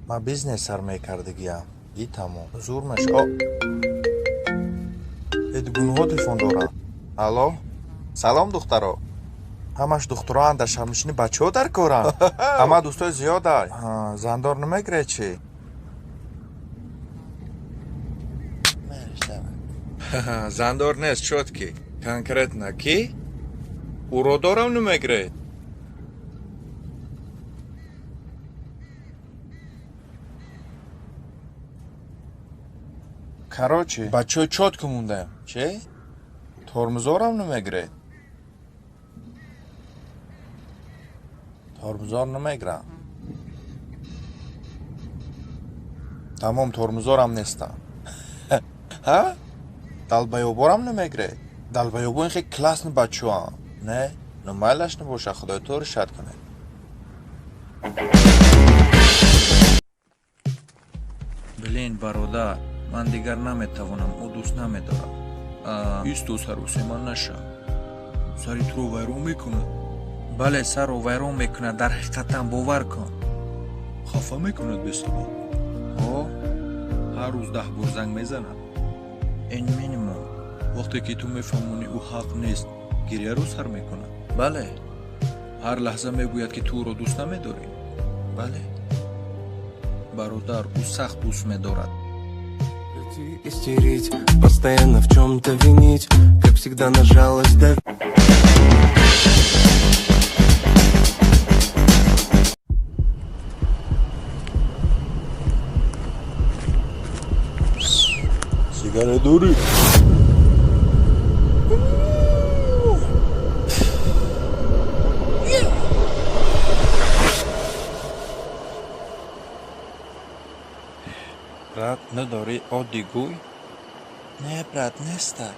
Ман бизнес сар мекардагиам. И тамом. Зур меша. Э, дугунҳо телефон дорам. Алло? Салом, духтаро. Ҳамаш духтуроанд, дар шаҳрнишини бачаҳо дар коранд. Ҳама дӯстои зиёдай. Зандор намегиред чӣ? Зандор нест, чётки. Конкретно ки? Уродорам намегиред? Короче, бачаҳои чётко мондаем. Че? Тормозорам намегиред? Тормозор намегирам. Тамом, тормозорам нестам. Ҳа? Далбаёборам намегиред? Далбаёбо ин хеле классный бачаҳоам. Не? Ну майлаш набоша, худои ту решат кунед. Блин, бародар, ман дигар наметавонам, ӯ дӯст намедорад. Исто, саросема наша. Сари туро вайрон мекунад. Бале, сарро вайрон мекунад, дар ҳақиқатан, бовар кун. Хафа мекунад бесабаб. Ҳо? Ҳар рӯз 10 бор занг мезанад. Ин минимум. Вақте ки ту мефаҳмонӣ, ӯ ҳақ нест, гирьяро сар мекунад. Бале. Ҳар лаҳза мегӯяд, ки ту ӯро дӯст намедорӣ. Бале. Бародар, ӯ сахт дӯст медорад. Истерить, постоянно в чем-то винить, как всегда на жалость давить. Сигарет дорӣ? Брат, надорӣ, оддӣ гӯй? Не, брат, неста.